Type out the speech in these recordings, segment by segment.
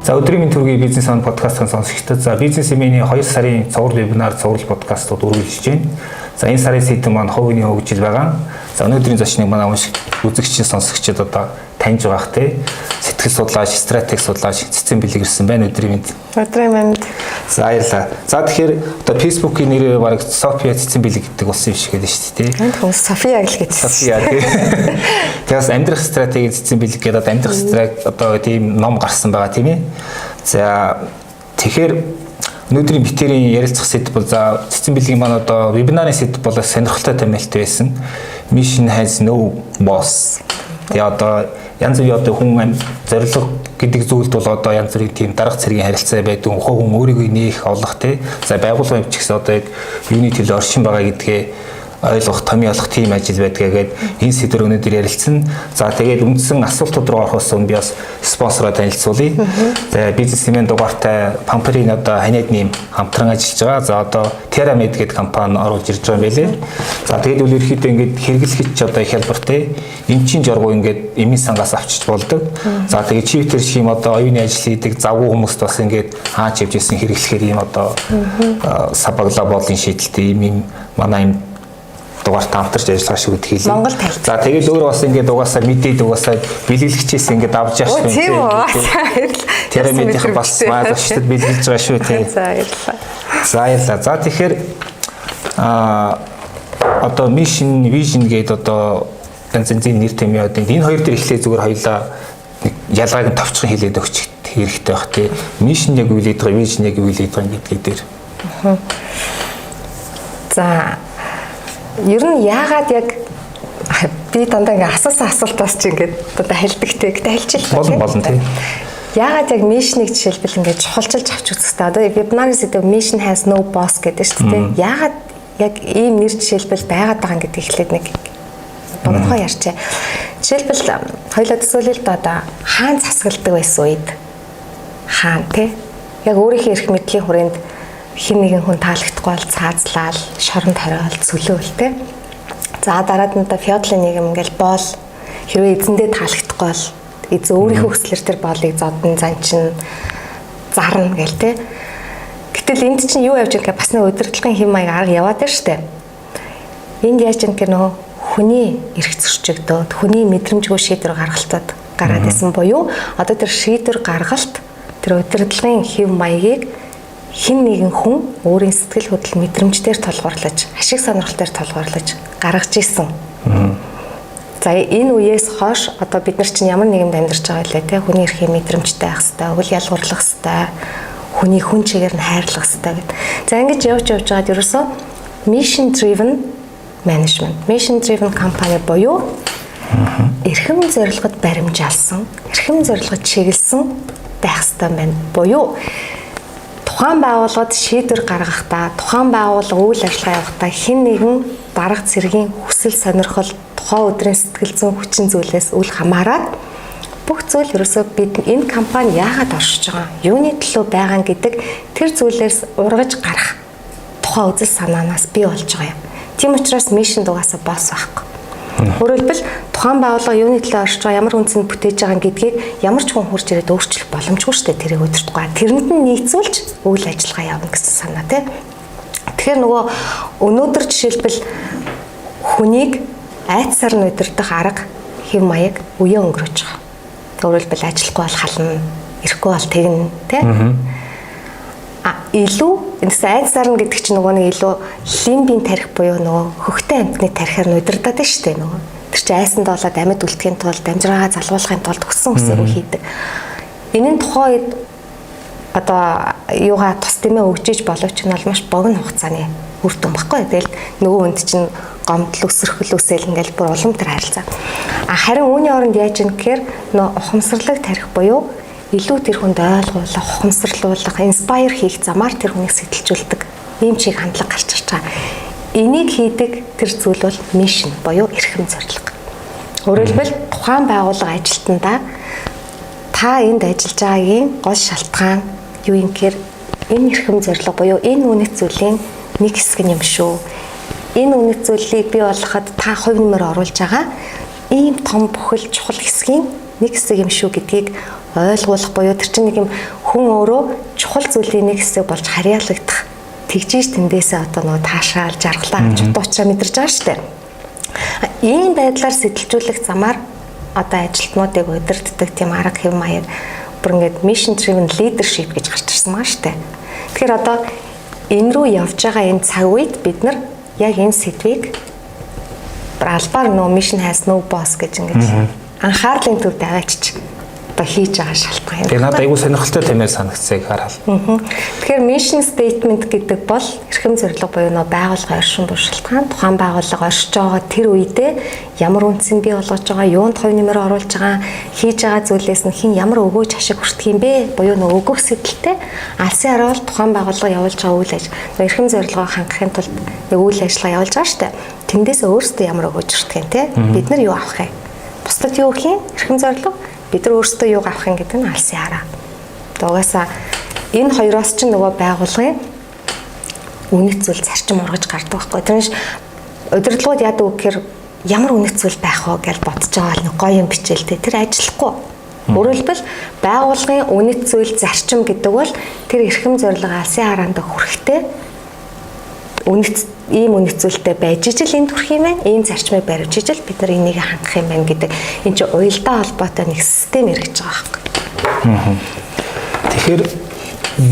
За, өдрийн мэнд хүргэе, Бизнес Он подкастын сонсогчдод. За, бизнесменийн 2 сарын цуврал вебинар, цуврал подкастууд үргэлжлэж байна. За, энэ сарын сэдэв маань хувийн хөгжил байгаа. За, өнөөдрийн зочныг манай уншиг үзэгч, сонсогчид одоо таньж байгаах те. Сэтгэл судлаач, стратеги судлаач Цэцэн Бэлэг ирсэн байна. Өдрийн мэнд. Өдрийн мэнд. За, баярлалаа. За, тэгэхээр одоо Facebook-ийн нэрээ бараг София Цэцэн Бэлэг гэдэг болсон юм шиг гэдэг шүү дээ. Энд хүмүүс София гэл гэж. София тий. Тэгээс амьдрах стратегийн Цэцэн Бэлэг гэдэг одоо амьдрах стратеги одоо тийм ном гарсан байгаа, тийм ээ. За, тэгэхээр өнөөдрийн бид хоёрын ярилцах сэдэв бол, за, Цэцэн Бэлгийн маань одоо вебинарын сэдэв бол сонирхолтой томьёолтой байсан. Mission has no boss. Тэгээ одоо янз бүрийн одоо хүн зорилго гэдэг зүйлд бол одоо янз бүрийн тийм дарга цэргийн харилцаа байдаг. Хүн өөрийгөө нээх, олох тий. За, байгууллагын хувьд ч гэсэн одоо яг юуны төлөө оршин байгаа гэдгээ ойлгох, томьёолох тийм ажил байдгаа гээд энэ сэдвээр өнөөдөр ярилцсан. За, тэгээд үндсэн асуултууд руу орохоос өмнө би бас спонсороо танилцуулъя. За, бизнесмен дугаартай Памперийн одоо ханиад нэм хамтран ажиллаж байгаа. За, одоо TerraMed гэдэг компани оруулж ирж байгаа юм байлээ. За, тэгээд үл ерөөхдөө ингээд хэрэглэхэд ч одоо их хялбартай. Эмчийн жоргоо ингээд эмийн сангаас авчиж болдог. За, тэгээд чип тэр шиг юм одоо оюуны ажил хийдэг завгүй хүмүүст бас ингээд хаач явж исэн хэрэглэхээр ийм одоо сабагла боолын шийдэлтэй ийм юм манай юм дугаартай хамтарч ажиллах шиг гэдгийг хэлье. Монгол тал. За, тэгэл өөрөө бас ингээд угаасаа мэдээд, угаасаа бэлгэлэгчээс ингээд авч явах шүү. Тийм үү. TerraMed-ийн бас манай зочдод бэлгэлж байгаа шүү тий. За, баярлалаа. За, баярлалаа. За, тэгэхээр одоо mission, vision гэдэг одоо янз янзын нэр томьёод энэ хоёр дээр эхлээ зүгээр хоёлаа нэг ялгааг нь товчхон хэлээд өгч хэрэгтэй байх тий. Mission яг юу хэлээд байгаа, vision яг юу хэлээд байгаа гэдгийг дээр. За, ер нь яагаад яг би дандаа ингээ асуусан асуултаас чи ингээд одоо хэлдэг те. Гэтэ хэлчихэл. Болно, болно тий. Яагаад яг mission-ыг жишээлбэл ингээд чухалчилж авч үзэх хэрэгтэй. Одоо вебинарын сэдэв mission has no boss гэдэг шүү дээ. Яагаад яг ийм нэр жишээлбэл байгаад байгаа гэдгийг эхлээд нэг богинохоо ярьчаа. Жишээлбэл, хоёлаа төсөөлөл л да, одоо хаан засагладаг байсан үед хаан те яг өөрийнхөө эрх мэдлийн хүрээнд хэн нэгэн хүн таалагдахгүй бол цаазлаал, шоронд хориол, цөлөөл те. За, дараад нь одоо феодлын нийгэм ингээл боол хэрвээ эзэндээ таалагдахгүй бол эзэн өөрийнхөө хүслээр тэр боолыг зодон, занчин, зарна гэл те. Гэтэл энд чинь юу явж байгаа, бас нэг удирдлагын хэм маяг арга яваад байна штэ. Энд яаж юм гэхээр нөгөө хүний эрх зөрчигдөөд, хүний мэдрэмжгүй шийдвэр гаргалтад гараад исэн буюу одоо тэр шийдвэр гаргалт, тэр удирдлагын хэв маягийг хэн нэгэн хүн өөрийн сэтгэл хөдлөл мэдрэмжээр тулгуурлаж, ашиг сонирхол дээр тулгуурлаж гаргаж исэн. За, энэ үеэс хойш одоо бид нар чинь ямар нийгэмд амьдарч байгаа вэ те, хүний эрхийн мэдрэмжтэй байх хэвээр, өгөл ялгуурлах хэвээр, хүний хүн чигээр нь хайрлах хэвээр гэд. За, ингэж явж явж байгаад ерөөсөө mission driven management, mission driven company буюу эрхэм зорилгод баримжаалсан, эрхэм зорилгод чиглэсэн байх хэвээр байна. Буюу тухайн байгууллагад шийдвэр гаргахдаа, тухайн байгууллага үйл ажиллагаа явуулахдаа хэн нэгэн дарга цэргийн хүсэл сонирхол, тухайн өдрийн сэтгэл зүйн хүчин зүйлээс үл хамааран бүх зүйл ерөөсөө бид энэ компани яагаад оршиж байгаа, юуны төлөө байгаа гэдэг тэр зүйлээс ургаж гарах тухайн үзэл санаанаас бий болж байгаа юм. Тийм учраас mission дугаасаа boss байхгүй. Өөрөөр хэлбэл, тухайн байгууллага юуны төлөө оршиж байгаа, ямар үндэсэнд бүтээж байгаа гэдгийг ямар ч хүн хурж ирээд өөрчлөх боломжгүй шүү дээ, тэрийг удирдахгүй. Тэрэнд нь нийцүүлж үйл ажиллагаа явна гэсэн санаа тий. Тэгэхээр нөгөө өнөөдөр жишээлбэл хүнийг айдсаар нь удирдах арга хэв маяг үеэ өнгөрөөж байгаа. Өөрөөр хэлбэл, ажиллахгүй бол хална, ирэхгүй бол тэгнэ тий. А илүү энэс айдсаар нь гэдэг чинь нөгөө нэг илүү лимбийн тархи буюу нөгөө хөхтөн амьтны тархиар нь удирдах нь шүү дээ нөгөө. Тэр чинь айсанд болоод амьд үлдэхийн тулд, амжиргаа залгуулахын тулд хүссэн хүсээгүй хийдэг. Энэ нь тухайн үед одоо юугаа тус дэмээ өгч иж боловч нь бол маш богино хугацааны үр дүн баггүй. Тэгэл нөгөө хүнд чинь гомдол, өсөрхөл үсэл ингээл бүр улам тэр харилцаа. А харин үүний оронд яаж юм гэхээр нөө ухамсарлаг тархи буюу илүү тэр хүнд ойлгуулах, ухамсарлуулах, inspire хийх замаар тэр хүнийг сэтэлжүүлдэг ийм чиг хандлага гарч ирж байгаа. Энийг хийдэг тэр зүйл бол mission буюу эрхэм зорилго. Өөрөөр хэлбэл, тухайн байгууллага ажилтнаа та энд ажиллаж байгаагийн гол шалтгаан юу юм гэхээр энэ эрхэм зорилго буюу энэ үнэт зүйлийн нэг хэсэг нь юм шүү. Энэ үнэт зүйлийг бий болгоход та хувь нэмэр оруулж байгаа ийм том бүхэл чухал хэсгийн нэг хэсэг юм шүү гэдгийг ойлгуулах буюу тэр чинь нэг юм хүн өөрөө чухал зүйлийн нэг хэсэг болж харьяалагдах тэгжиж тэндээсээ одоо нөгөө таашаал жаргалаа авч утга учраа мэдэрч байгаа шүү дээ. Ийм байдлаар сэтэлжүүлэх замаар одоо ажилтнуудыг удирддаг тийм арга хэв маяг бүр ингээд mission driven leadership гэж гарч ирсэн байгаа шүү дээ. Тэгэхээр одоо энэ рүү явж байгаа энэ цаг үед бид нар яг энэ сэдвийг албаар нөө mission has no boss гэж ингэж анхаарлын төвд аваачиж одоо хийж байгаа шалтгаан юм. Тэгээ надад айгүй сонирхолтой тэмээр санагдсан хараад. Тэгэхээр mission statement гэдэг бол эрхэм зорилго буюу нөө байгууллагын оршин буй шалтгаан, тухайн байгууллага оршиж байгаа тэр үедээ ямар үндсийг бий болгож байгаа, юунд хувь нэмэр оруулж байгаа, хийж байгаа зүйлээс нь хэн ямар өгөөж ашиг хүртэх юм бэ? Буюу нөө өгөх сэтэлтэй алсын хараа бол тухайн байгууллага явуулж байгаа үйл ажил, эрхэм зорилгоо хангахын тулд нэг үйл ажиллагаа явуулж байгаа шүү дээ. Тэндээс өөрсдөө ямар өгөөж хүртэх юм те? Бид нар юу авах юм? Бусдад юу өгөх юм? Эрхэм зорилго. Бид нар өөрсдөө юу авах юм гэдэг нь алсын хараа. Одоо угаасаа энэ хоёроос ч нөгөө байгууллагын үнэт зүйл зарчим ургаж гардаг байхгүй. Тэрнээс удирдлагууд яадаг вэ гэхээр ямар үнэт зүйл байх вэ гэж бодож байгаа л нэг гоё юм бичээл те, тэр ажиллахгүй. Өөрөөр хэлбэл, байгууллагын үнэт зүйл зарчим гэдэг бол тэр эрхэм зорилго алсын хараанд хүрэхтэй үнэт, ийм үнэт зүйлтэй байж ижил энд хүрэх юм байна. Ийм зарчмыг барьж ижил бид нар энийг хангах юм байна гэдэг энэ чинь уялдаа холбоотой нэг систем эргэж байгаа байхгүй. Тэгэхээр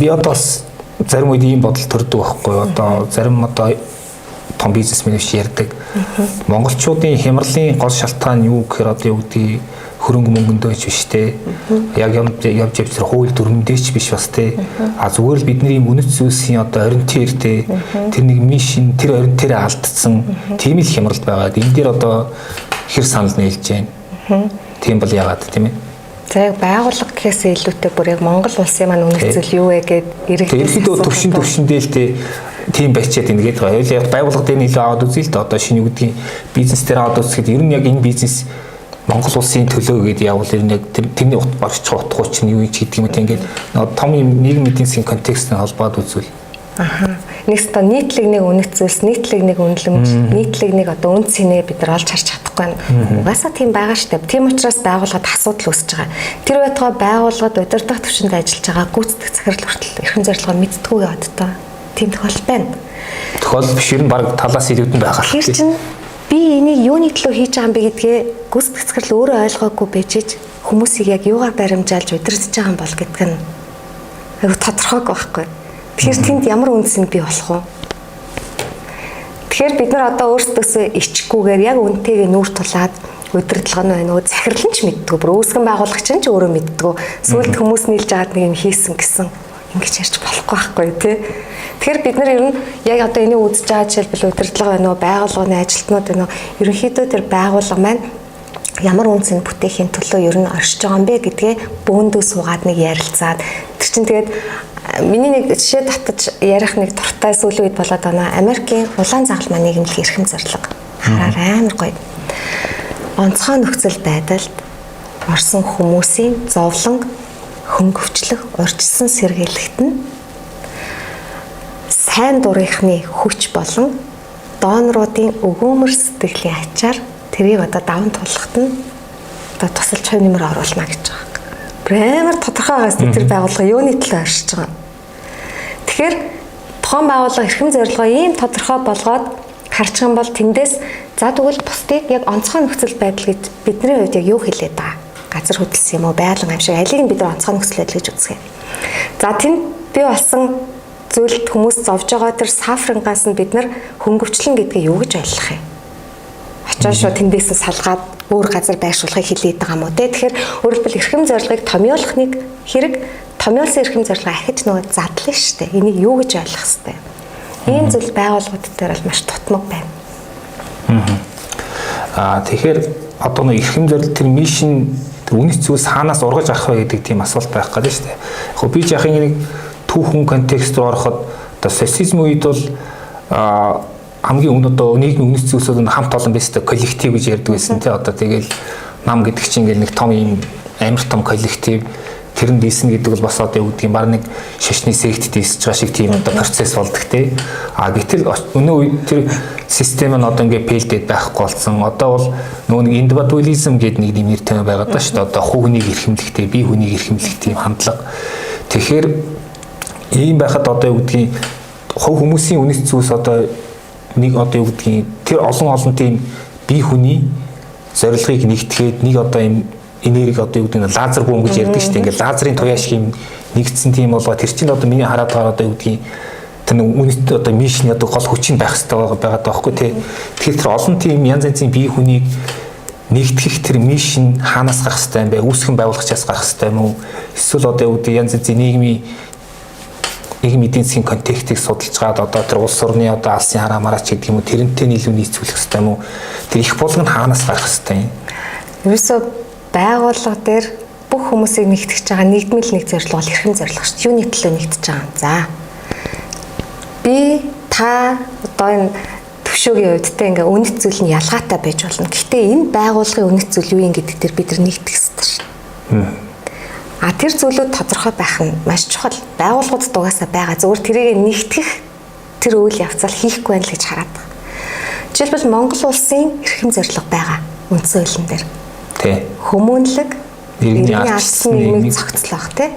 би одоо бас зарим үед ийм бодол төрдөг байхгүй. Одоо зарим одоо том бизнесмен биш ярьдаг. Монголчуудын хямралын гол шалтгаан нь юу гэхээр одоо юу гэдгийг хөрөнгө мөнгөндөө ч биш те. Яг юм явж явж тэр хууль дүрмдээ ч биш бас те. А зүгээр л бидний үнэт зүйлсийн одоо ориентир те. Тэр нэг mission, тэр ориентирээ алдсан тийм л хямралд байгаа. Энэ дээр одоо хэр санал нийлж байна? Тийм бол яагаад, тийм ээ? За, яг байгууллага гэхээсээ илүүтэй бүр яг Монгол улсын маань үнэт зүйл юу вэ гэд иргэд ерөнхийдөө төвшин төвшөндөө л те тийм байчаад байна гэдэг. Хоёул яг байгууллага дээр илүү аваад үзье л дээ. Одоо шинэ юу гэдгийг бизнес дээр аваад үзэхэд ер нь яг энэ бизнес Монгол улсын төлөө гэдээ явбал ер нь яг тэрний ут багшчих утгуу чинь юу ч гэдэг юм те, ингээд том юм нийгэм эдийн засгийн контексттэй холбоод үзвэл. Аха. Нэгсдээ нийтлэг нэг үнэт зүйлс, нийтлэг нэг үнэлэмж, нийтлэг нэг одоо үн цэнэ бид нар олж харж чадахгүй байна. Угаасаа тийм байгаа штэ. Тийм учраас байгууллагад асуудал үүсэж байгаа. Тэр байтугай байгууллагад удирдах түвшинд ажиллаж байгаа гүйцэтгэх захирал хүртэл эрхэм зорилгоо мэддэггүй яваад та. Тийм тохиолдол байна. Тохиолдол биш, ер нь баг талаас илүүдэн байгаа. Тэр чинь би энийг юуны төлөө хийж байгаа юм бэ гэдгээ гүйцэтгэх захирал өөрөө ойлгоогүй байж ич хүмүүсийг яг юугаар баримжаалж удирдах байгаа юм бол гэдг нь айгу тодорхойгүй байхгүй. Тэгэхээр тэнд ямар үндэс нь бий болох вэ? Тэгэхээр бид нар одоо өөрсдөөсөө ичгүүгээр яг үнтэйгээ нүүр тулаад удирдлага нь байна уу, захирал нь ч мэддэггүй, бүр үүсгэн байгуулагч нь ч өөрөө мэддэггүй. Сүүлд хүмүүс нийлж аваад нэг юм хийсэн гэсэн ингэж ярьж болохгүй байхгүй тий. Тэгэхээр бид нар ер нь яг одоо энийг үзэж байгаа, жишээлбэл, удирдлага байна уу, байгууллагын ажилтнууд байна уу, ерөнхийдөө тэр байгууллага маань ямар үнцийг бүтээхийн төлөө ер нь оршиж байгаа юм бэ гэдгээ бөөндөө суугаад нэг ярилцаад тэр чинь тэгээд миний нэг жишээ татаж ярих нэг дуртай сүүлийн үед болоод байна. Америкийн улаан загалмай нийгэмлэгийн эрхэм зорилго. Хараар амар гоё. Онцгой нөхцөл байдалд орсон хүмүүсийн зовлон хөнгөвчлөх, урьдчилан сэргийлэхэд нь сайн дурынхны хүч болон доноруудын өгөөмөр сэтгэлийн ачаар тэрийг одоо даван туулахад нь одоо тусалж хувь нэмэр оруулна гэж байгаа. Бүр амар тодорхой байгаас тэр байгууллага юуны төлөө оршиж байгаа. Тэгэхээр тухайн байгууллага эрхэм зорилгоо ийм тодорхой болгоод харчих юм бол тэндээс за тэгвэл бусдыг яг онцгой нөхцөл байдал гэж бидний хувьд яг юу хэлээд байгаа? Газар хөдлөсөн юм уу, байгалийн гамшиг, алийг нь бид нар онцгой нөхцөл байдал гэж үзэх юм. За, тэнд бий болсон зүйлд хүмүүс зовж байгаа тэр suffering аас нь бид нар хөнгөвчлөн гэдгийг юу гэж ойлгох юм? Очоо шууд тэндээс нь салгаад өөр газар байршуулахыг хэлээд байгаа юм уу те? Тэгэхээр өөрөлдвөл эрхэм зорилгыг томьёолох нэг хэрэг, томьёолсон эрхэм зорилгоо ахиж нөгөө задлаа шүү дээ. Энийг юу гэж ойлгох хэвтэй? Ийм зүйл байгууллагууд дээр бол маш дутмаг байна. Аа, тэгэхээр одоо нэг эрхэм зорилго, тэр mission, тэр үнэт зүйлс хаанаас ургаж авах вэ гэдэг тийм асуулт байх гэдэг шүү дээ. Яг би жаахан нэг түүхэн контекст руу ороход одоо социализм үед бол хамгийн өмнө одоо нийгмийн үнэт зүйлсүүд нь хамт олон байсан, коллектив гэж ярьдаг байсан тий. Одоо тэгэл нам гэдэг чинь ингээл нэг том юм амар том коллектив. Тэрэнд дийлсэн гэдэг бол бас одоо юу гэдгийг баг нэг шашны сект дийлсэж байгаа шиг тийм одоо процесс болдог те. А гэтэл өнөө үед тэр систем нь одоо ингээ пэлдэд байхгүй болсон. Одоо бол нөгөө нэг индивидуализм гэдэг нэг нэр томьёо байгаад байна шүү дээ. Одоо хүнийг эрхэмлэхтэй, бие хүнийг эрхэмлэх тийм хандлага. Тэгэхээр ийм байхад одоо юу гэдгийг хувь хүмүүсийн үнэт зүйлс одоо нэг одоо юу гэдгийг тэр олон олон тийм бие хүний зорилгыг нэгтгэхэд нэг одоо юм энерги одоо юу гэдэг нь лазер бүүм гэж ярьдаг шүү дээ. Ингээд лазерын туяа шиг юм нэгдсэн тийм болоо тэр чинь одоо миний хараад байгаа одоо юу гэдгийг тэр нэг үнэт одоо mission одоо гол хүчин байх хэрэгтэй байгаа байхгүй тий. Тэгэхээр тэр олон тийм янз янзын бие хүнийг нэгтгэх тэр mission хаанаас гарах хэрэгтэй юм бэ? Үүсгэн байгуулагчаас гарах хэрэгтэй юм уу? Эсвэл одоо юу гэдэг янз янзын нийгмийн нийгэм эдийн засгийн контекстыг судалж гаад одоо тэр улс орны одоо алсын хараа мараач гэдэг юм уу тэрнтэй илүү нийцүүлэх хэрэгтэй юм уу? Тэр их булг нь хаанаас гарах хэрэгтэй юм? Ерөөсөө байгууллага дээр бүх хүмүүсийг нэгтгэж байгаа нэгдмэл нэг зорилго бол эрхэм зорилго шүү дээ. Юуны төлөө нэгтэж байгаа юм? За. Би та одоо энэ төвшөөгийн хувьд те ингээ үнэт зүйл нь ялгаатай байж болно. Гэхдээ энэ байгууллагын үнэт зүйл юу юм гэдэг дээр бид нар нэгтгэх ёстой шүү. А тэр зүйлүүд тодорхой байх нь маш чухал. Байгууллагууд дугаасаа байгаа. Зөвхөн тэрийг нэгтгэх тэр үйл явцал хийхгүй байх л гэж хараад байгаа. Жишээлбэл Монгол улсын эрхэм зорилго байгаа үндсэн хуулийн дээр. Тий. Хүмүүнлэг иргэний алдсан нийгмийг зохицлох тий.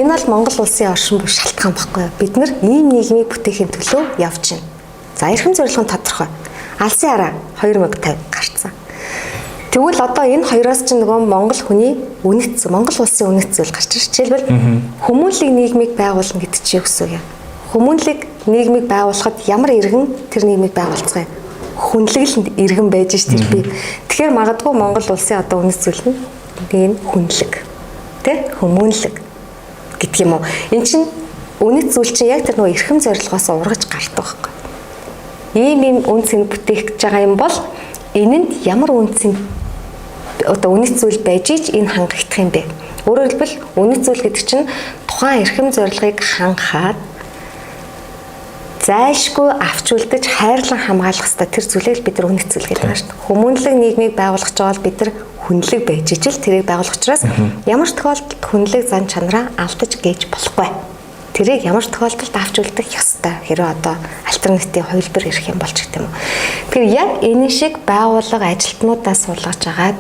Энэ бол Монгол улсын оршин буй шалтгаан баггүй юу? Бид нар ийм нийгмийг бүтээхийн төлөө явж байна. За эрхэм зорилго нь тодорхой. Алсын хараа 2050 гарцсан. Тэгвэл одоо энэ хоёроос чинь нөгөө Монгол хүний үнэт Монгол улсын үнэт зүйл гарч ирж. Жишээлбэл хүмүүнлэг нийгмийг байгуулна гэдэг чинь юу гэсэн үг юм? Хүмүүнлэг нийгмийг байгуулахад ямар иргэн тэр нийгмийг байгуулцгаа юм? Хүнлэг л иргэн байж ш тэр би. Тэгэхээр магадгүй Монгол улсын одоо үнэт зүйл нь нэг нь хүнлэг. Тэ? Хүмүүнлэг гэдэг юм уу? Эн чинь үнэт зүйл чинь яг тэр нөгөө эрхэм зорилгоос ургаж гардаг байхгүй. Ийм ийм үн цэн бүтээх гэж байгаа юм бол энэнд ямар үн цэн одоо үнэт зүйл байж ич энэ хангагдах юм бэ? Өөрөөр хэлбэл үнэт зүйл гэдэг чинь тухайн эрхэм зорилгыг хангахад зайлшгүй авч үлдэж хайрлан хамгаалах ёстой тэр зүйлийг бид нар үнэт зүйл гэдэг байна шүү дээ. Хүмүүнлэг нийгмийг байгуулах гэж байгаа бол бид нар хүнлэг байж ижил тэрийг байгуулах учраас ямар ч тохиолдолд хүнлэг зан чанараа алдаж гээч болохгүй. Тэрийг ямар ч тохиолдолд авч үлдэх ёстой. Хэрвээ одоо альтернатив хувилбар ирэх юм бол ч гэдэм үү. Тэгэхээр яг энэ шиг байгууллага ажилтнуудаас суулгаж агаад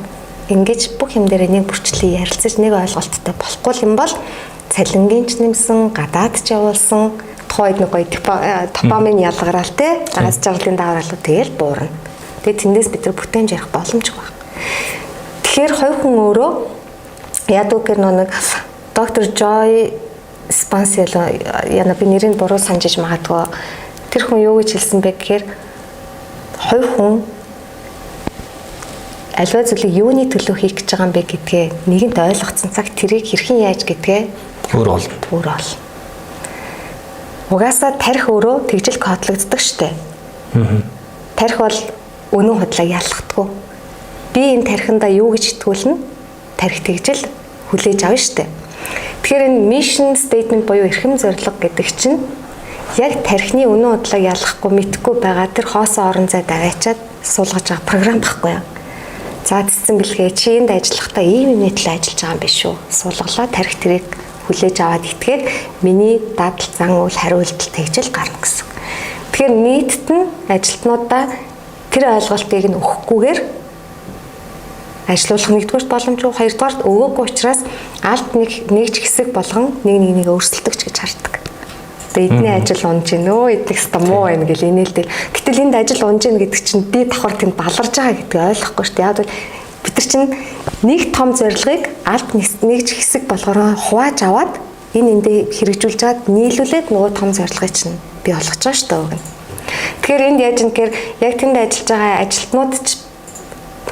ингэж бүх юм дээр нэг бүрчлээ ярилцаж нэг ойлголттой болохгүй юм бол цалингийн ч нэмсэн, гадаад ч явуулсан тухайн үед нэг гоё допамин ялгараал те аз жаргалын даавралуу тэгэл буурна. Тэгээ тэндээс бид нар бүтээмж ярих боломжгүй байна. Тэгэхээр хувь хүн өөрөө яадаг гэхээр нэг доктор Жой Спанс яна би нэрийг буруу санаж магадгүй. Тэр хүн юу гэж хэлсэн бэ гэхээр хувь хүн аливаа зүйлийг юуны төлөө хийх гэж байгаа юм бэ гэдгээ нэгэнт ойлгоцсон цаг тэрийг хэрхэн яаж гэдгээ өөр болно. Өөр болно. Угаасаа тарих өөрөө тэгжил кодлогддог штэ. Тарих бол үнэн худлаа ялахдаггүй. Би энэ тарихандаа юу гэж итгүүлнэ? Тарих тэгжил хүлээж авна штэ. Тэгэхээр энэ mission statement буюу эрхэм зорилго гэдэг чинь яг тархины үнэн худлааг ялахгүй мэдхгүй байгаа тэр хоосон орон зайд аваачаад суулгаж байгаа програм байхгүй юу? За цэцэн бэлгээ чи энд ажиллахдаа ийм юмны төлөө ажиллаж байгаа юм биш үү? Суулгалаа тарих тэрийг хүлээж аваад итгээд миний дадал зан үйл хариу үйлдэл тэгжэл гарна гэсэн. Тэгэхээр нийтд нь ажилтнуудаа тэр ойлголтыг нь өгөхгүйгээр ажилуулах нэгдүгürt боломжгүй, хоёрдугаарт өгөөгүй учраас алд нэг нэг ч хэсэг болгон нэг нэг нэг өрсөлдөгч гэж хардаг. Одоо эдний ажил унж гин өө эднийх өстө муу байна гэл инээлдэл. Гэтэл энд ажил унж гин гэдэг чинь би давхар тэнд баларж байгаа гэдгийг ойлгохгүй шүү дээ. Яг бол бид нар чинь нэг том зорилгыг алд нэг ч хэсэг болгороо хувааж аваад энэ эндээ хэрэгжүүлж чад нийлүүлээд нөгөө том зорилгыг чинь бий болгож байгаа шүү дээ уг нь. Тэгэхээр энд яаж юм гэхээр яг тэнд ажиллаж байгаа ажилтнууд ч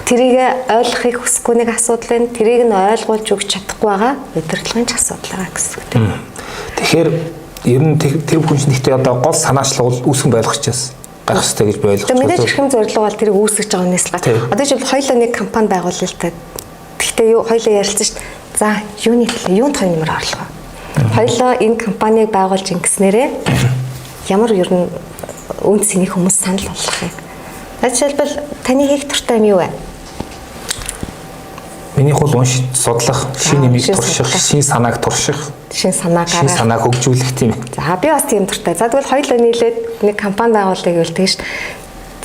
тэрийг ойлгохыг хүсэхгүй нэг асуудал байна. Тэрийг нь ойлгуулж өгч чадахгүй байгаа удирдлагын ч асуудал байгаа гэсэн үг тийм. Тэгэхээр ер нь тэр хүн чинь ихтэй одоо гол санаачлал бол үүсгэн байгуулагчаас гарах хэрэгтэй гэж би ойлгож байна. Мэдээж эрхэм зорилго бол тэрийг үүсгэж байгаа хүнээс л гарах. Одоо жишээл хоёлоо нэг компани байгуулъя л та. Гэхдээ юу хоёлоо ярилцсан шүү дээ. За юуны төлөө юунд хоёр нэмэр орлого. Хоёлоо энэ компанийг байгуулж ингэснээрээ ямар ер нь үн цэнийг хүмүүс санал болгох юм. Жишээлбэл таны хийх дуртай юм юу вэ? Минийх бол унш судлах, шинэ юмыг турших, шинэ санааг турших, шинэ санаа гаргах, шинэ санааг хөгжүүлэх тийм. За би бас тийм дуртай. За тэгвэл хоёулаа нийлээд нэг компани байгуулъя гэвэл тэгш.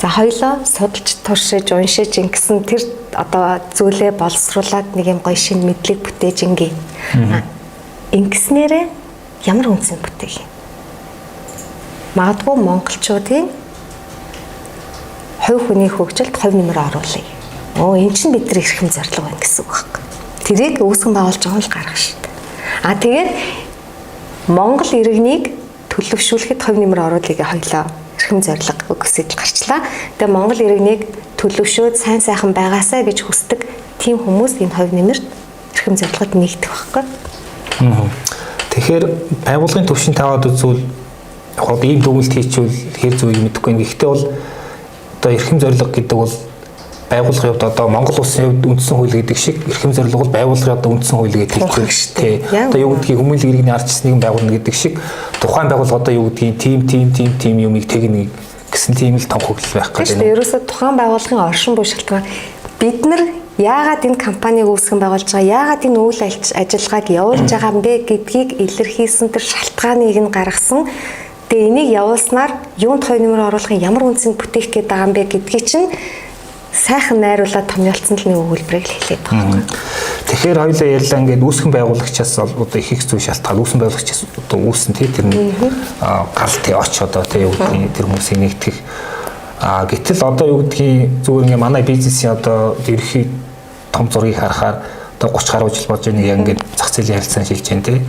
За хоёулаа судалж, туршиж, уншиж ингэсэн тэр одоо зүйлээ боловсруулад нэг юм гоё шинэ мэдлэг бүтээж ингээ. Ингэснээрээ ямар үнцэн бүтээх юм? Магадгүй монголчуудын хувь хүний хөгжилд хувь нэмэр оруулъя. Оо эн чинь бидний эрхэм зорилго байна гэсэн үг байхгүй. Тэрийг үүсгэн байгуулж байгаа нь л гарах шүү дээ. А тэгээд Монгол иргэнийг төлөвшүүлэхэд хувь нэмэр оруулъя гэж хоёлоо эрхэм зорилго өгсөж гарчлаа. Тэгээ Монгол иргэнийг төлөвшөөд сайн сайхан байгаасай гэж хүсдэг тийм хүмүүс энэ хувь нэмэрт эрхэм зорилгод нэгдэх байхгүй. Тэгэхээр байгууллагын түвшин тавиад үзвэл яг ийм дүгнэлт хийчихвэл хэр зөв мэдэхгүй. Гэхдээ бол одоо эрхэм зорилго гэдэг бол байгууллагын хувьд одоо Монгол улсын хувьд үндсэн хууль гэдэг шиг эрхэм зорилго бол байгууллагын одоо үндсэн хууль гэдэг хэлдэг шүү дээ. Одоо юу гэдгийг хүмүүнлэг иргэний ардчилсан нэгэн байгуулна гэдэг шиг тухайн байгууллага одоо юу гэдгийг тим тим тим тим юмыг тэгнэ гэсэн тийм л том хөглөл байх гэдэг. Тийм ерөөсөө тухайн байгууллагын оршин буй шалтгаан бид нар яагаад энэ компанийг үүсгэн байгуулж байгаа, яагаад энэ үйл ажиллагааг явуулж байгаа юм бэ гэдгийг илэрхийлсэн тэр шалтгааныг нь гаргасан. Тэгээ энийг явуулснаар юунд хоёр нэмэр оруулахын ямар үндсэнд бүтээх гээд байгаа юм бэ гэдгийг чинь сайхан найруулад томьёолцсон л нэг өгүүлбэрийг л хэлээд байгаа юм. Тэгэхээр хоёулаа ярьлаа ингээд үүсгэн байгуулагчаас одоо их их зүйл шалтгаан үүсгэн байгуулагчаас одоо үүсэн тий тэр нэг гал тий оч одоо тий юу гэдгийг тэр хүмүүсийг нэгтгэх. А гэтэл одоо юу гэдгийг зүгээр ингээд манай бизнесийн одоо ерөнхий том зургийг харахаар одоо 30 гаруй жил болж байгаа нэг ингээд зах зээлийн харилцаанд шилж байна тий.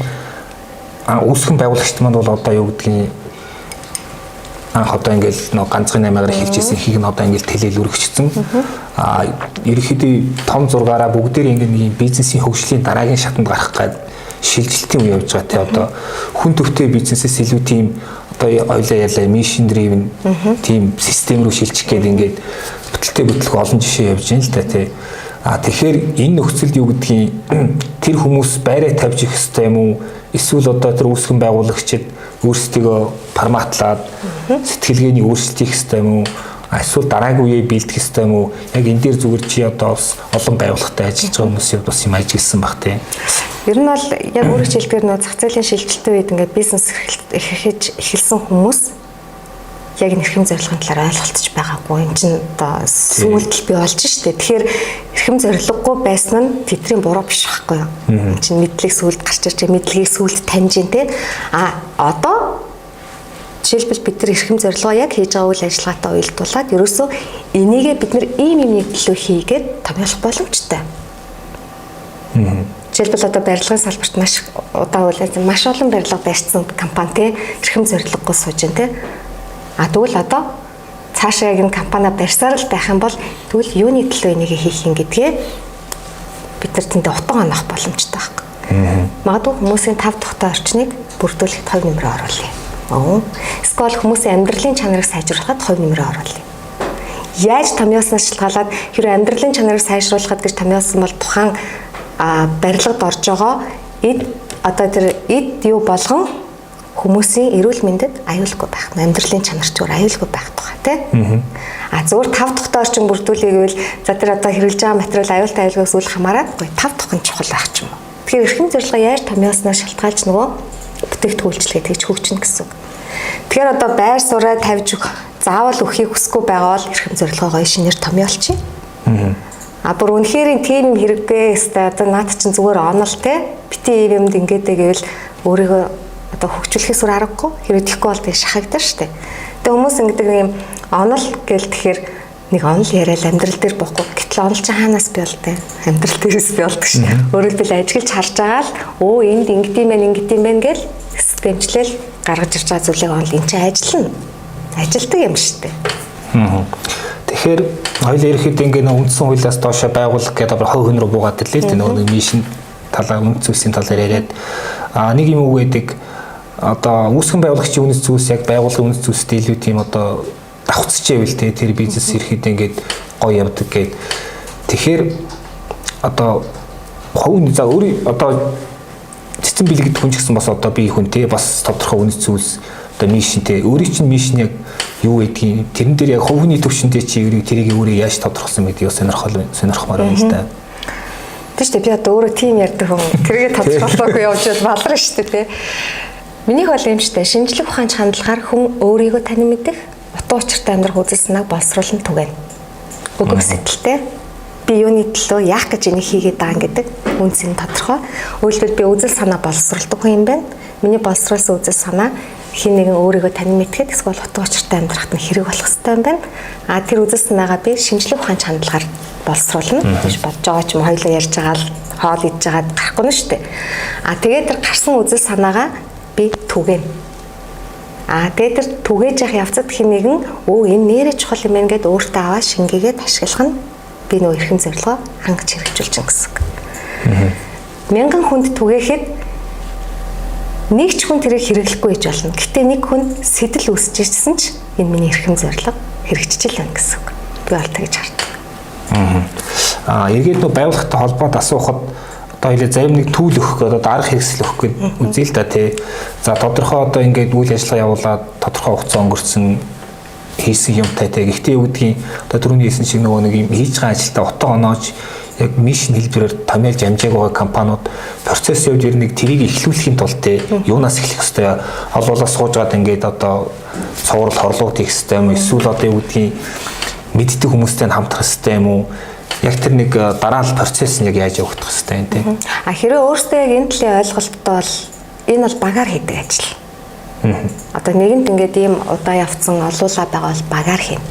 А үүсгэн байгуулагчд маань бол одоо юу гэдгийг анх одоо ингээл нөө ганцхан 8-аар эхэлж исэн хийг нь одоо ингээл тэлээл өргөжсөн. А ерөнхийдөө том зургаараа бүгдээр ингээд нэг бизнесийн хөгжлийн дараагийн шатанд гарах гээд шилжилтийн үе явж байгаа тий. Одоо хүн төвтэй бизнесээс илүү тийм одоо ойлаа ялаа mission driven тийм систем рүү шилжих гээд ингээд бүтэлтэй бүтлэх олон жишээ явж байна л та тий. А тэгэхээр энэ нөхцөлд юу гэдгийг тэр хүмүүс байраа тавьж их ёстой юм уу? Эсвэл одоо тэр үүсгэн байгуулагчид өөрсдийгөө форматлаад сэтгэлгээний өөрчлөлт хийх ёстой юм уу? Эсвэл дараагийн үеэ бэлтгэх ёстой юм уу? Яг энэ дээр зүгээр чи одоо бас олон байгууллагатай ажиллаж байгаа хүмүүсийн бас юм ажигласан баг тийм. Ер нь бол яг өөрөөр хэлбэл нөө зах зээлийн шилжилтийн үед ингээд бизнес эрхэлж эхэлсэн хүмүүс яг энэ эрхэм зорилгын талаар ойлголцож байгаагүй. Энд чинь одоо сүүлд л бий болж штэ. Тэгэхээр эрхэм зорилгогүй байсан нь тэдний буруу биш байхгүй юу? Энд чинь мэдлэг сүүлд гарч ирж, мэдлэгийг сүүлд таньж ин тэ. А одоо жишээлбэл бид нар эрхэм зорилгоо яг хийж байгаа үйл ажиллагаатай уялдуулаад ерөөсөө энийгээ бид нар ийм юмны төлөө хийгээд томьёолох боломжтой. Жишээлбэл одоо барилгын салбарт маш удаан үйл маш олон барилга барьсан компани те эрхэм зорилгогүй сууж ин те. А тэгвэл одоо цаашаа яг энэ компани барьсаар л байх юм бол тэгвэл юуны төлөө энийг хийх юм гэдгээ бид нар тэндээ утга онох боломжтой байхгүй. Магадгүй хүмүүсийн тав тухтай орчныг бүрдүүлэхэд хувь нэмрээ оруулъя. Эсвэл хүмүүсийн амьдралын чанарыг сайжруулахад хувь нэмрээ оруулъя. Яаж томьёосноос шалтгаалаад хэрвээ амьдралын чанарыг сайжруулахад гэж томьёосон бол тухайн барилгад орж байгаа эд одоо тэр эд юу болгон хүмүүсийн эрүүл мэндэд аюулгүй байх, амьдралын чанар ч өөр аюулгүй байх тухай тий. А зөвхөн тав тухтай орчин бүрдүүлэе гэвэл за тэр одоо хэрэглэж байгаа материал аюултай аюулгүйс үл хамааран гоё тав тухын чухал байх ч юм уу. Тэгэхээр эрхэм зорилгоо яаж томьёосноос шалтгаалж нөгөө бүтээгдэхүүн үйлчилгээ тэгж хөгжинэ гэсэн үг. Тэгэхээр одоо байр сууриа тавьж заавал өгөхийг хүсэхгүй байгаа бол эрхэм зорилгоо гоё шинээр томьёолчих. А бүр үнэхээр тийм юм хэрэггүй өстэй одоо наад чинь зүгээр онол те бити ийм юмд ингээд гэвэл өөрийгөө одоо хөгжүүлэхээс өөр аргагүй хэрэг тэхгүй бол тэг шахагдана штэ. Тэгээ хүмүүс ингэдэг нэг юм онол гэл тэгэхээр нэг онол яриад амьдрал дээр боохгүй. Гэтэл онол чинь хаанаас бий болтой? Амьдрал дээрээс бий болдог шин. Өөрөөр хэлбэл ажиглаж харж байгаа л өө энд ингэдэм байх ингэдэм байх гэл системчлэл гаргаж ирж байгаа зүйлийг онол эн чинь ажиллана. Ажилдаг юм штэ. Тэгэхээр хоёул ирэхэд ингээ нэг үндсэн хуулиас доошо байгуулах гэдэг хувь хүн рүү буугаад ирлээ л дээ нөгөө нэг мишн талаа үнд зүйлсийн талаар яриад нэг юм үг гэдэг одоо үүсгэн байгуулагчийн үнэт зүйлс яг байгууллагын үнэт зүйлстэй илүү тийм одоо давхцчихэвэл те тэр бизнес ирэхэд ингээд гоё явдаг гэд. Тэгэхээр одоо хувь за өөрөө одоо цэцэн бэлэг гэдэг хүн ч гэсэн бас одоо би хүн те бас тодорхой үнэт зүйлс одоо мишнтэй өөрийн чинь мишн яг юу гэдгийг тэрэн дээр яг хувь хүний төвшөндөө чи тэрийг өөрөө яаж тодорхойлсон гэдгийг сонирхол сонирхмаар байна л да. Тийм шүү дээ. Би одоо өөрөө тийм ярьдаг хүн. Тэргээ тодорхойлоогүй явж баларна шүү дээ, тий. Минийх бол юм шүү дээ. Шинжлэх ухааны хандлагаар хүн өөрийгөө танин мэдэх, утга учиртай амьдрах үзэл санааг боловсруулан түгээнэ. Өгөх сэтэлтэй би юуны төлөө яах гэж энийг хийгээд байгаа гэдэг үнц нь тодорхой. Өөрөлдвөл би үзэл санаа боловсруулдаг хүн юм байна. Миний боловсруулсан үзэл санаа хин нэгэн өөрийгөө танин мэдхэд эсвэл утга учиртай амьдрахад нь хэрэг болох хэрэгтэй юм байна. А тэр үзэл санаагаа би шинжлэх ухааны хандлагаар боловсруулна гэж бодож байгаа ч юм, хоёлаа ярьж байгаа л хоол идж байгаад гарахгүй нь шүү дээ. А тэгээд тэр гарсан үзэл санаагаа би түгээнэ. А тэгээд тэр түгээж явах явцад хин нэгэн өө энэ нэрээ чухал юм байна гэд өөртөө аваа шингээгээд ашиглах нь би нөө эрхэм зорилгоо хангаж хэрэгжүүлж гин гэсэн үг. Мянган хүнд түгээхэд нэг ч хүн тэрийг хэрэглэхгүй гэж болно. Гэтэ нэг хүн сэтэл үүсэж ирсэн ч энэ миний эрхэм зорилго хэрэгжиж л байна гэсэн үг. Би бол тэгж хардаг. Аа, эргээд нөө байгууллагатай холбоод асуухад одоо хэлээ зарим нэг түүл өгөх гээд одоо арга хэрэгсэл өгөх гээд үзье л да, тий. За, тодорхой одоо ингээд үйл ажиллагаа явуулаад тодорхой хугацаа өнгөрцөн хийсэн юмтай, тий. Гэхдээ юу гэдгийг одоо түрүүний хэлсэн шиг нөгөө нэг юм хийж байгаа ажилдаа утга оноож яг mission хэлбэрээр томьёолж амжааг байгаа компаниуд процесс явж ер нэг тэрийг эхлүүлэхийн тулд, тий, юунаас эхлэх хэвтэй, олоолаа сууж гаад ингээд одоо цуврал хорлууд хийх хэвтэй юм уу, эсвэл одоо юу гэдгийг мэддэг хүмүүстэй хамтрах хэвтэй юм уу, яг тэр нэг дараалал процесс нь яг яаж явагдах хэвтэй юм, тий? А хэрвээ өөртөө яг энэ төлөв ойлголттой бол энэ бол багаар хийдэг ажил. Одоо нэгэнт ингээд ийм удаа явцсан олуулаа байгаа бол багаар хийнэ.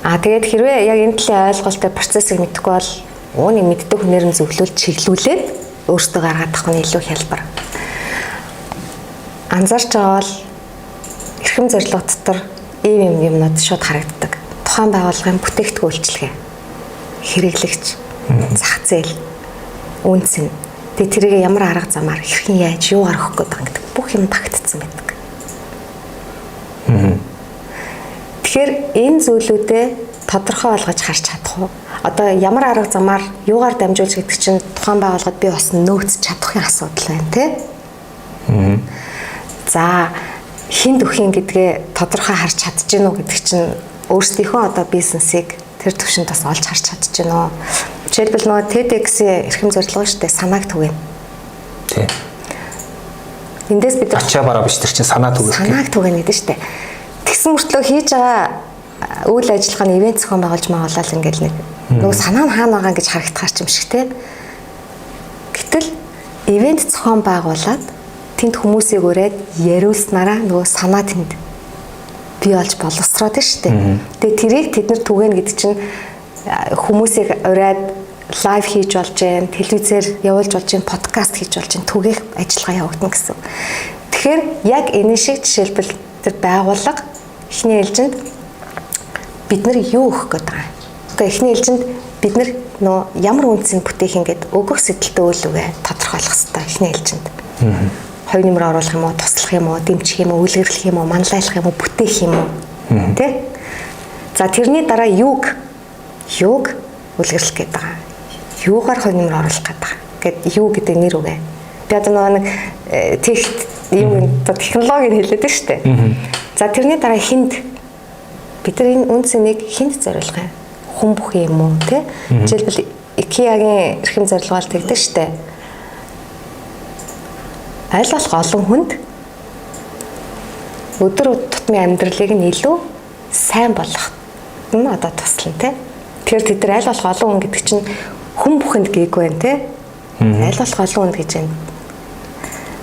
А тэгээд хэрвээ яг энэ төлөв ойлголттой, процессыг мэдэхгүй бол ууны мэддэг хүнээр нь зөвлөл чиглүүлээд өөртөө гаргаад авах нь илүү хялбар. Анзаарч байгаа бол эрхэм зорилго дотор ийм юм юмнууд шууд харагддаг. Тухайн байгууллагын бүтээгдэхүүн үйлчилгээ, хэрэглэгч, зах зээл, үнц нь. Тэгээ тэрийг ямар арга замаар хэрхэн яаж юугаар өгөх гээд байгаа гэдэг бүх юм багтцсан байдаг. Тэгэхээр энэ зүйлүүдээ тодорхой болгож харж чадах уу? Одоо ямар арга замаар юугаар дамжуулж гэдэг чинь тухайн байгууллагад бий болсон нөөц чадахын асуудал байна, тий? За, хин дөхин гэдгээ тодорхой харж чадж гэнэ үү гэдэг чинь өөрсдийнхөө одоо бизнесийг тэр төвшөнд бас олж харж чадж гэнэ үү? Жишээлбэл, нөгөө TEDx-ийн эрхэм зорилго шүү дээ, санааг түгээнэ. Тий. Эндээс бид ачаа бараа биш, тэр чинь санаа түгээх. Санааг түгээнэ гэдэг шүү дээ. Тэгсэн мөртлөө хийж байгаа үйл ажиллагаа нь ивент зохион байгуулж магаулал ингээл нэг нөгөө санаа нь хаана байгаа гэж харагдахаар ч юм шиг, те. Гэтэл ивент зохион байгуулад тэнд хүмүүсийг ураад яриулснараа нөгөө санаа тэнд бий болж боловсроод шүү дээ. Тэгээ тэрийг тэд нар түгээнэ гэдэг чинь хүмүүсийг ураад live хийж болж гэн, телевизээр явуулж болж гэн, подкаст хийж болж гэн, түгээх ажиллагаа явагдана гэсэн. Тэгэхээр яг энэ шиг жишээлбэл тэр байгууллага эхний ээлжинд бид нар юу өгөх гээд байгаа юм. Гэхдээ эхний ээлжинд бид нар нөө ямар үндсийг бүтээх ингээд өгөх сэтэлтэй үйл үгээ тодорхойлох хэрэгтэй эхний ээлжинд. Хувь нэмэр оруулах юм уу, туслах юм уу, дэмжих юм уу, үлгэрлэх юм уу, манлайлах юм уу, бүтээх юм уу? Тэ? За, тэрний дараа юуг юуг үлгэрлэх гээд байгаа. Юугаар хувь нэмэр оруулах гээд байгаа. Гэт юу гэдэг нэр үгээ. Би одоо нөгөө нэг тех юм технологиг хэлээд байна шүү дээ. За, тэрний дараа хинд, бид нар энэ үн цэнийг хинд зориулах юм. Хүн бүхэн юм уу, тэ? Жишээлбэл, IKEA-гийн эрхэм зорилго бол тэгдэг шүү дээ. Аль болох олон хүнд өдөр тутмын амьдралыг нь илүү сайн болгох нь одоо туслана, тэ? Тэгэхээр тэд нар аль болох олон хүн гэдэг чинь хүн бүхэнд гээгүй байна, тэ? Аль болох олон хүнд гэж байна.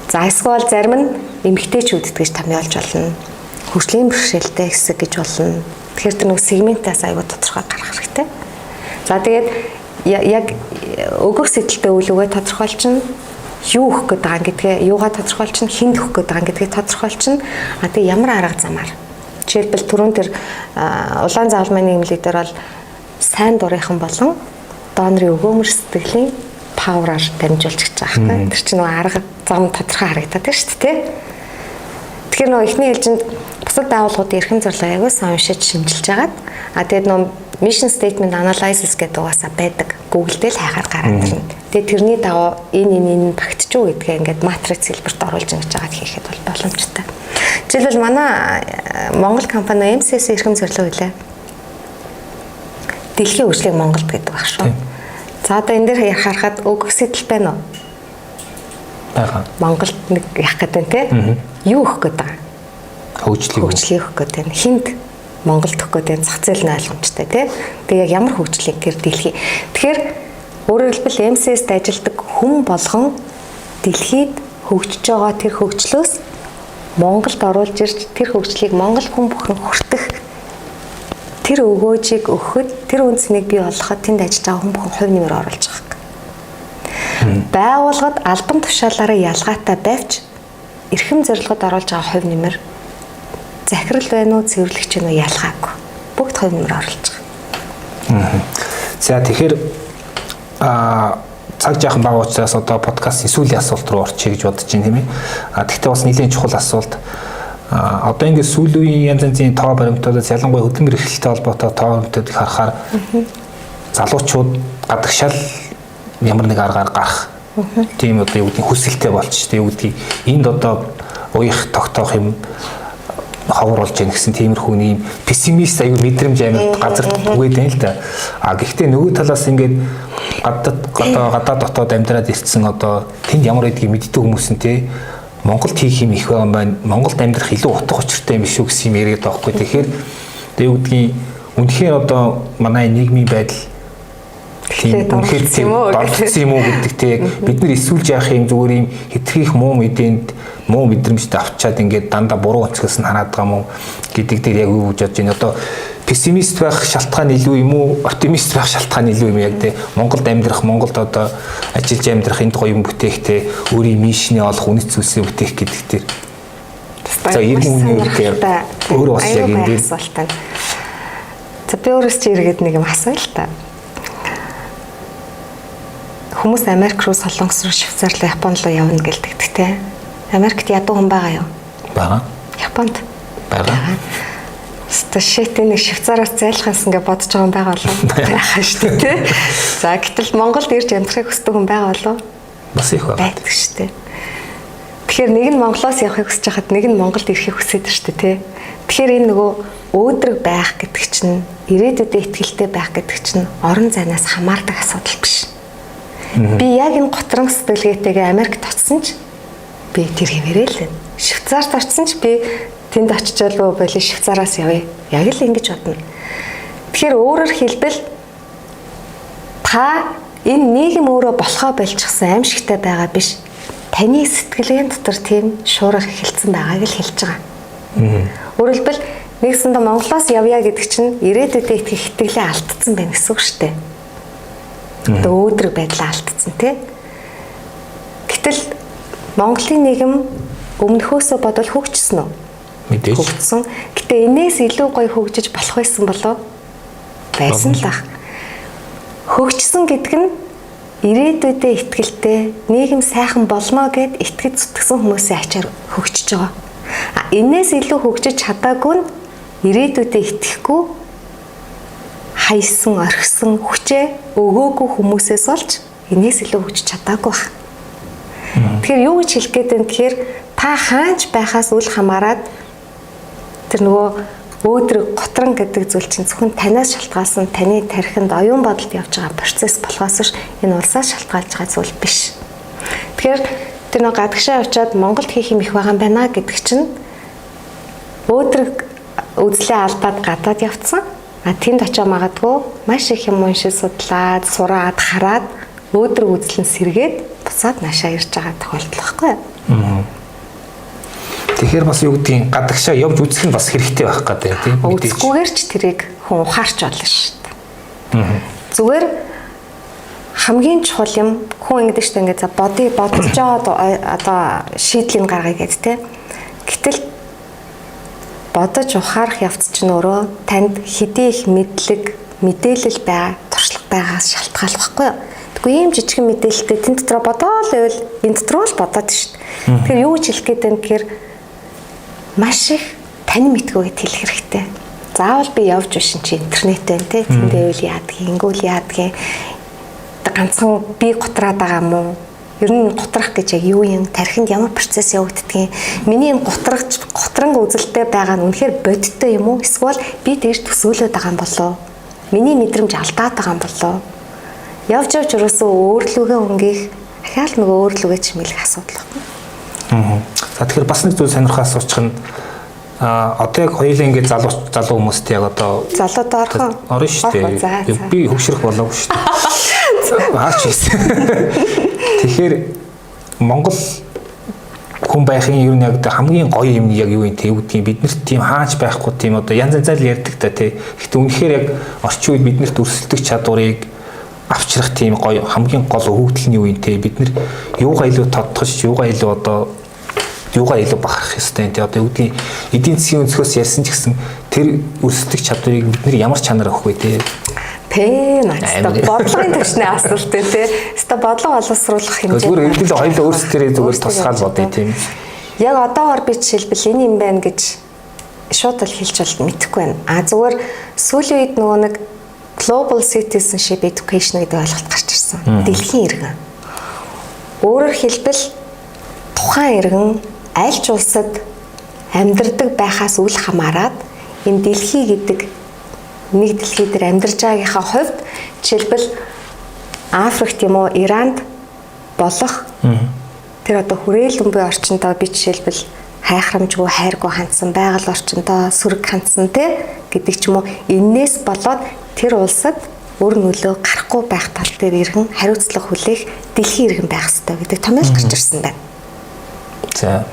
За, эсвэл зарим нь эмэгтэйчүүдэд гэж томьёолж болно. Хөгжлийн бэрхшээлтэй хэсэг гэж болно. Тэгэхээр тэр нэг сегментээс аюу тодорхой гарах хэрэгтэй. За, тэгээд яг өгөх сэтэлтэй үйл үгээ тодорхойлчихно, юу өгөх гээд байгаа гэдгээ юугаа тодорхойлчихно, хүнд өгөх гээд байгаа гэдгээ тодорхойлчихно. А тэгээ ямар арга замаар. Жишээлбэл, түрүүн тэр улаан загалмайн нийгэмлэг дээр бол сайн дурынхан болон донорын өгөөмөр сэтгэлийн power аар дамжуулж гэж байгаа байхгүй. Тэр чинь нөгөө арга зам тодорхой харагдаад байна шүү дээ. Тэгэхээр нөгөө эхний ээлжинд бусад байгууллагуудын эрхэм зорилго аягүй сайн уншиж шинжилж агаад, а тэгээд нөгөө mission statement analysis гэдэг угаасаа байдаг. Google дээр л хайхаар гараад ирнэ. Тэгээд тэрний дагуу энэ энэ энэ багтчих уу гэдгээ ингээд матриц хэлбэрт оруулж ингэж агаад хийхэд бол боломжтой. Жишээлбэл, манай Монгол компани MCS эрхэм зорилго билээ. Дэлхийн хөгжлийг Монголд гэдэг баг шүү. За одоо энэ дээр харахад өгөх сэтэл байна уу? Байгаа. Монголд нэг яах гэдэг нь те? Юу өгөх гээд байгаа? Хөгжлийг. Хөгжлийг өгөх гээд байна. Хинд Монголд өгөх гээд байна. Зах зээл нь ойлгомжтой те. Тэгээ яг ямар хөгжлийг гэр дэлхий. Тэгэхээр өөрөөр хэлбэл MCS-д ажилладаг хүн болгон дэлхийд хөгжиж байгаа тэр хөгжлөөс Монголд оруулж ирж тэр хөгжлийг Монгол хүн бүхэн хүртэх тэр өгөөжийг өгөхөд тэр үнцнийг бий болгоход тэнд ажиллаж байгаа хүн бүхэн хувь нэмэр оруулж байгаа. Байгууллагад албан тушаалаараа ялгаатай байвч эрхэм зорилгод оруулж байгаа хувь нэмэр захирал байна уу, цэвэрлэгч байна уу ялгаагүй. Бүгд хувь нэмэр оруулж байгаа. За тэгэхээр цаг жаахан бага учраас одоо подкастын сүүлийн асуулт руу орчихъя гэж бодож байна тийм ээ. А тэгтээ бас нэлээд чухал асуулт. Одоо ингээд сүүлийн үеийн янз янзын тоо баримтуудаас ялангуяа хөдөлмөр эрхлэлтэй холбоотой тоо баримтуудыг харахаар залуучууд гадагшаал ямар нэг аргаар гарах тийм одоо юу гэдгийг хүсэлтэй болчих тийм юу гэдгийг энд одоо уях тогтоох юм ховор болж яах гэсэн тиймэрхүү нэм пессимист аюу мэдрэмж амар газар түгээд байна л да. А гэхдээ нөгөө талаас ингээд гадаад дотоод амьдраад ирсэн одоо тэнд ямар гэдгийг мэддэг хүмүүс нь те Монголд хийх юм их байгаа юм байна. Монголд амьдрах илүү утга учиртай юм биш үү гэсэн юм яриад байгаа хгүй. Тэгэхээр одоо юу гэдгийг үнэхээр одоо манай нийгмийн байдал тийм үнэхээр тийм дордсон юм уу гэдэг те бид нар эсүүлж яах юм зүгээр юм хитрхийх муу мэдээнд муу мэдрэмжтэй авчаад ингээд дандаа буруу өнцгөөс нь хараад байгаа юм уу гэдэг дээр яг юу гэж бодож байна. Одоо пессимист байх шалтгаан илүү юм уу, оптимист байх шалтгаан илүү юм яг те Монголд амьдрах, Монголд одоо ажиллаж амьдрах энд гоё юм бүтээх те өөрийн мишний олох үнэт зүйлсээ бүтээх гэдэг дээр. За иргэн үний дээр өөрөө бас яг энэ дээр асуулт. За би өөрөөс чи эргээд нэг юм асууя л та. Хүмүүс Америк руу, Солонгос руу, Швейцар руу, Япон руу явна гэлдэг те. Америкт ядуу хүн байгаа юу? Байгаа. Японд? Байгаа. Ста shit нэг Швейцараас зайлхансан гэж бодож байгаа юм байгаа болов уу? Байгаа шүү дээ те. За гэтэл Монголд ирж амьдрахыг хүсдэг хүн байгаа болов уу? Бас их байгаа. Байдаг шүү дээ. Тэгэхээр нэг нь Монголоос явахыг хүсэж хахад нэг нь Монголд ирэхийг хүсэж шүү дээ те. Тэгэхээр энэ нөгөө өөдрөг байх гэдэг чинь ирээдүйдээ итгэлтэй байх гэдэг чинь орон зайнаас хамаардаг асуудал биш. Би яг энэ готрон сэтгэлгээтэйгээ Америкт очсон ч би тэр хэвээрээ л байна. Швейцарт очсон ч би тэнд очичоолгүй боли Швейцараас явъя. Яг л ингэж бодно. Тэгэхээр өөрөөр хэлбэл та энэ нийгэм өөрөө болохоо болчихсон аимшигтай байгаа биш. Таны сэтгэлгээн дотор тийм шуурах эхэлсэн байгааг л хэлж байгаа. Өөрөөр хэлбэл нэгсэндээ Монголоос явъя гэдэг чинь ирээдүйдээ итгэх итгэлээ алдсан байна гэсэн үг шүү дээ. Одоо өөдрөг байдлаа алдсан тий. Гэтэл Монголын нийгэм өмнөхөөсөө бодвол хөгжсөн үү? Мэдээж. Хөгжсөн. Гэтэ энээс илүү гоё хөгжиж болох байсан болов? Байсан л ах. Хөгжсөн гэдэг нь ирээдүйдээ итгэлтэй, нийгэм сайхан болно гэд итгэж зүтгэсэн хүмүүсийн ачаар хөгжиж байгаа. А энээс илүү хөгжиж чадаагүй нь ирээдүйдээ итгэхгүй хайсан, орхисон хүчээ өгөөгүй хүмүүсээс олж энээс илүү хөгжиж чадаагүй баг. Тэгэхээр юу гэж хэлэх гээд байна гэхээр та хаанч байхаас үл хамааран тэр нөгөө өөдрөг готрон гэдэг зүйл чинь зөвхөн танаас шалтгаалсан таны тархинд оюун бодолд явж байгаа процесс болохоос биш энэ улсаас шалтгаалж байгаа зүйл биш. Тэгэхээр тэр нөгөө гадагшаа очиад Монголд хийх юм их байгаа юм байна гэдэг чинь өөдрөг үзлээ алдаад гадаад явцсан. А тэнд очиж магадгүй маш их юм уншиж судлаад, сураад, хараад өөдрөг үзэл нь сэргээд буцаад наашаа ирж байгаа тохиолдол байхгүй юу? Тэгэхээр бас юу гэдгийг гадагшаа явж үзэх нь бас хэрэгтэй байх гэдэг тийм мэдээж. Үзэхгүйгээр ч тэрийг хүн ухаарч болно шүү дээ. Зүгээр хамгийн чухал юм хүн ингэдэг шүү дээ ингээд за бодож байгаа одоо шийдлийг гаргая гэд тийм. Гэтэл бодож ухаарах явц чинь өөрөө танд хэдий их мэдлэг, мэдээлэл байгаа, туршлага байгаас шалтгаалх байхгүй юу? Тэгвэл ийм жижигхэн мэдээлэлтэй тэн дотроо бодоол байвал энэ дотроо л бодоод шүү дээ. Тэгэхээр юу гэж хэлэх гээд байна гэхээр маш их тань мэдгүй гэд хэлэх хэрэгтэй. Заавал би явж бишин чи интернет байна те. Тэндээ үл яадгийг, ингүүл яадгийг. Ганцхан би гутраад байгаа юм уу? Ер нь гутрах гэж яг юу юм? Тархинд ямар процесс явагддгийг? Миний энэ гутрагч гутранг үзэлтэй байгаа нь үнэхээр бодиттой юм уу? Эсвэл би тэгж төсөөлөд байгаа юм болов уу? Миний мэдрэмж алдаад байгаа юм болов уу? Явж явж өрөөсөө өөрлөгөө хөнгөх ахаал нөгөө өөрлөгөө чимэглэх асуудал байхгүй. За тэгэхээр бас нэг зүйл сонирхоо асуучих нь одоо яг хоёулаа ингээд залуу хүмүүст яг одоо залууд орох орно шүү дээ. Би хөгшрөх болоогүй шүү дээ. Хаач хийсэн. Тэгэхээр Монгол хүн байхын ер нь яг хамгийн гоё юм яг юу юм те юу гэдгийг биднэрт тийм хаач байхгүй тийм одоо янз янзаар л ярьдаг та те. Гэхдээ үнэхээр яг орчин үед биднэрт өрсөлдөх чадварыг авчрах тийм гоё хамгийн гол өгөгдөл нь юу юм те. Бид нар юугаа илүү тодтогч, юугаа илүү одоо юугаа илүү бахарх ёстой юм те. Одоо юу гэдгийг эдийн засгийн өнцгөөс ярьсан ч гэсэн тэр өрсөлдөх чадварыг бид нар ямар чанар өгөх вэ те. Пэ наацтай бодлогын түвшний асуулт те. Өстө бодлого боловсруулах хэмжээ. Зүгээр ерөнхийдөө хоёулаа өөрсдөө зүгээр тусгаал бодъё тийм. Яг одоогор би жишээлбэл энэ юм байна гэж шууд л хэлж бол мэдэхгүй байна. А зүгээр сүүлийн үед нөгөө нэг Global Citizenship Education гэдэг ойлголт гарч ирсэн. Дэлхийн иргэн. Өөрөөр хэлбэл тухайн иргэн аль ч улсад амьдардаг байхаас үл хамааран энэ дэлхий гэдэг нэг дэлхий дээр амьдарч байгаагийнхаа хувьд жишээлбэл Африкт юм уу Иранд болох тэр одоо хүрээлэн буй орчиндөө би жишээлбэл хайхрамжгүй хайргүй хандсан байгаль орчиндөө сөрөг хандсан те гэдэг ч юм уу энээс болоод тэр улсад өр нөлөө гарахгүй байх тал дээр иргэн хариуцлага хүлээх дэлхийн иргэн байх ёстой гэдэг томьёол гарч ирсэн байна. За.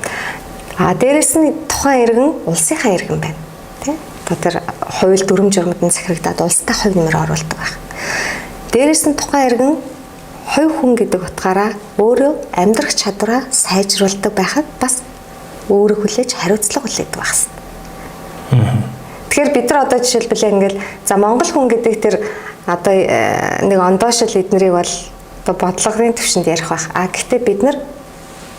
А дээрэс нь тухайн иргэн улсынхаа иргэн байна тий. Одоо тэр хууль дүрм журмад нь захирагдаад улстай хувь нэмэр оруулдаг байх. Дээрэс нь тухайн иргэн хувь хүн гэдэг утгаараа өөрөө амьдрах чадвараа сайжруулдаг байхад бас өөрөө хүлээж хариуцлага хүлээдэг байх хэрэгтэй. Тэгэхээр бид нар одоо жишээлбэл ингээл за Монгол хүн гэдэг тэр одоо нэг ондоошил эднэрийг бол одоо бодлогын түвшинд ярих байх. А гэхдээ бид нар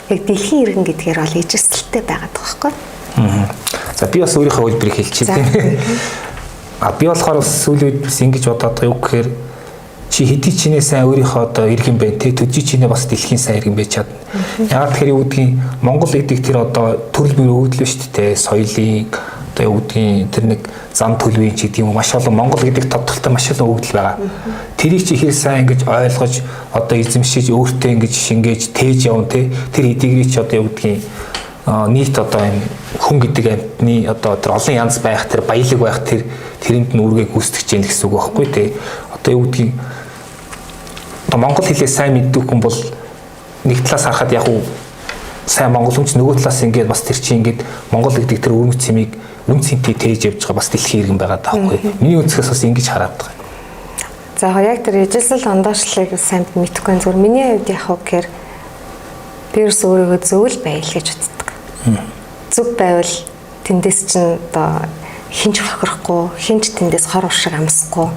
яг дэлхийн иргэн гэдгээр бол ижисэлтэй байгаад байгаа байхгүй. За би бас өөрийнхөө үйлдвэрийг хэлчихье тийм. А би болохоор бас сүүлийн үед бас ингэж бодоод байгаа юу гэхээр чи хэдий чинээ сайн өөрийнхөө одоо иргэн байна те төдий чинээ бас дэлхийн сайн иргэн байж чадна. Яагаад тэгэхээр юу гэдгийг Монгол гэдэг тэр одоо төрөл бүр өвдлөө шүү дээ соёлын одоо юу гэдгийг тэр нэг зам төлөвийн ч гэдэг юм уу маш олон Монгол гэдэг тодтолтой маш олон өгдөл байгаа. Тэрийг чи хэр сайн ингэж ойлгож одоо эзэмшиж өөртөө ингэж шингээж тээж явна те тэр хэдийгрий чи одоо юу гэдгийг нийт одоо энэ хүн гэдэг амьтны одоо тэр олон янз байх тэр баялаг байх тэр тэрэнд нь үүргээ гүйцэтгэж яах гэсэн үг байхгүй те. Одоо юу гэдгийг одоо монгол хэлээ сайн мэддэг хүн бол нэг талаас харахад яг уу сайн монгол хүн ч нөгөө талаас ингээд бас тэр чинь ингээд монгол гэдэг тэр өвөрмөц цэмийг үн цэнтэй тээж явж байгаа бас дэлхийн иргэн байгаа даахгүй. Миний өнцгөөс бас ингэж хараад байгаа. За яг тэр ижилсэл ондоошлыг сайн мэдэхгүй зүгээр миний хувьд яг уу гэхээр би ерөөс өөрийгөө зөв л байл гэж боддог. Зөв байвал тэндээс чинь одоо хинч хохирохгүй, хинч тэндээс хор уршиг амсахгүй.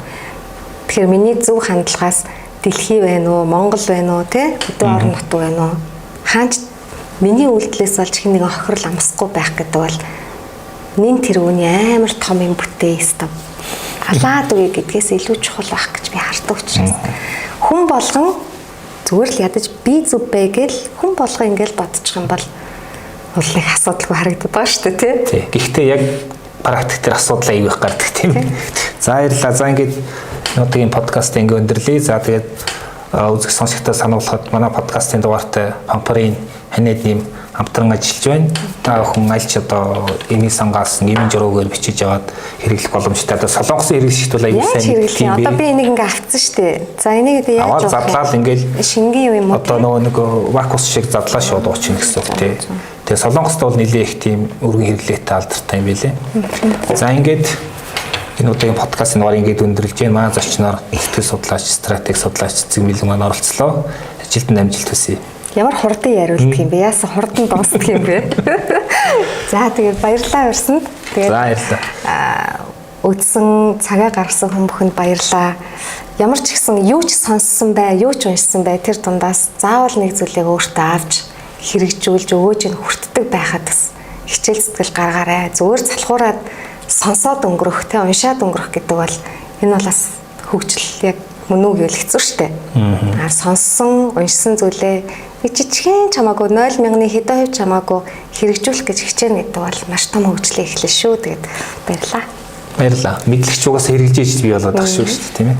Тэгэхээр миний зөв хандлагаас дэлхий байна уу, Монгол байна уу, тэ хөдөө орон нутаг байна уу? Хаанч миний үйлдэлээс болж хэн нэгэн хохирол амсахгүй байх гэдэг бол нин тэр үний амар том юм бүтээ ёстой. Алаад үгүй гэдгээс илүү чухал байх гэж би хардаг учраас. Хүн болгон зүгээр л ядаж би зөв бай гэл хүн болгон ингээл бодчих юм бол их асуудалгүй харагдаад байгаа шүү дээ тий. Тий. Гэхдээ яг практик дээр асуудал аягүй их гардаг тийм. За баярлалаа. За ингээд өнөөдрийн подкаст ингээ өндөрлөе. За тэгээд үзэх сонсогчдод сануулхад манай подкастын дугаартай Пампарын ханиад нэм хамтран ажиллаж байна. Та бүхэн аль ч одоо эмийн сангаас эмийн журуугаар бичиж аваад хэрэглэх боломжтой. Одоо солонгосын хэрэглэгчд бол аягүй сайн мэддэг юм би. Одоо би энийг ингээ авцсан шүү дээ. За энийг одоо яаж аваад задлал ингээл шингэн юм уу? Одоо нөгөө нэг вакуус шиг задлаа шууд уучих гэсэн үг тий. Тэгээ солонгост бол нэлээ их тийм өргөн хэрэглээтэй алдартай юм билээ. За ингээд энэ удаагийн подкастын дугаар ингээд өндөрлөж байна. Манай зочноор сэтгэл судлаач, стратеги судлаач Цэцэг Мэлэн маань оролцлоо. Ажилд нь амжилт хүсье. Ямар хурдан яриулдаг юм бэ? Яасан хурдан дуусдаг юм бэ? За тэгээд баярлалаа урсанд. Тэгээд за баярлалаа. Үдсэн цагаа гаргасан хүн бүхэнд баярлалаа. Ямар ч гэсэн юу ч сонссон бай, юу ч уншсан бай тэр дундаас заавал нэг зүйлийг өөртөө авч хэрэгжүүлж өгөөж нь хүртдэг байхад бас хичээл зүтгэл гаргаарай. Зүгээр залхуураад сонсоод өнгөрөх, тэ уншаад өнгөрөх гэдэг бол энэ бол бас хөгжил яг мөн үү гэвэл хэцүү шттэ. Аа сонссон, уншсан зүйлээ нэг жижигхэн ч хамаагүй 0.0-ны хэдэн хувь ч хамаагүй хэрэгжүүлэх гэж хичээнэ гэдэг бол маш том хөгжлийн эхлэл шүү. Тэгээд баярлалаа. Баярлалаа. Мэдлэгч угаасаа хэрэгжиж бий болоод тах шүү дээ, тийм ээ.